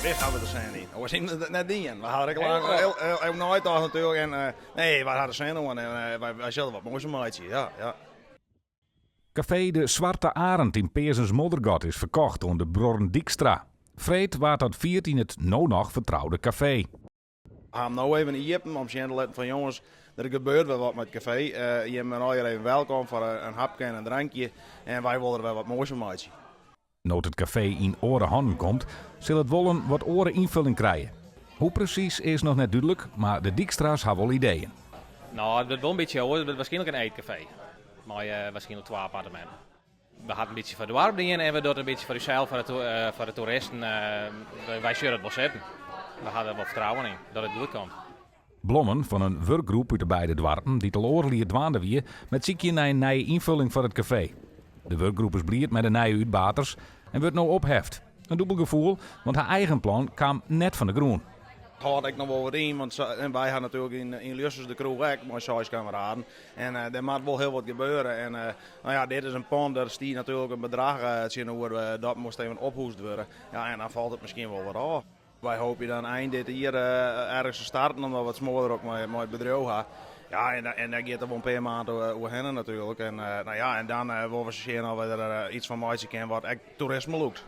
Wist hawwe we der sin yn. Oars hiene we it net dien. We hawwe der ek lang oer neitocht natuerlik. En nee, wy hawwe der sin oan en wy sille der wat moais fan meitsje. Ja, ja. Kafee De Swarte Arend yn Peazens-Moddergat is ferkocht oan de bruorren Dykstra. Freed waard dat fierd yn it no noch fertroude kafee. We ha him no even iepen om sjen te litten fan jonges, der gebeurt wer wat mei it kafee. Jim binne allegear even welkom foar in hapke en in drankje en wy wolle der wer wat moais fan meitsje. No't it kafee yn oare hannen komt, sil it wol in wat oare ynfulling krije. Hoe presys is noch net dúdlik, mar de Dykstra's ha wol ideeën. No, it wurdt wol in bytsje oars. It wurdt waarskynlik in eetkafee mei waarskynlik twa apparteminten. We ha it in bytsje foar it doarp dien en we dogge it in bytsje foar ússels, foar de toeristen. Wy sjogge it wol sitten. We ha der wol fertrouwen yn dat it goed komt. Blommen fan in wurkgroep út de beide doarpen dy't al oardel jier dwaande wie mei it sykjen nei in nije ynfulling foar it kafee. De wurkgroep is bliid mei de nije útbaters en wurdt no opheft. In dûbel gefoel, want har eigen plan kaam net fan de grûn. Hâld ek noch wol wat yn, want wy ha natuerlik yn Ljussens de kroech ek mei seis kameraden. En dêr moat wol hiel wat gebeure. En no ja, dit is in pân, dêr stie natuerlik in bedrach tsjinoer, dat moast even ophoest wurde. Ja, en dan falt it miskien wol wat ôf. Wy hoopje dan ein dit jier ergens te starten, omdat we it smoardrok mei it bedriuw ha. Ja, en dêr giet der wol in pear maand oerhinne natuerlik. En no ja, en dan wolle we sjen oft we der iets fan meitsje kinne wat ek toerisme lûkt.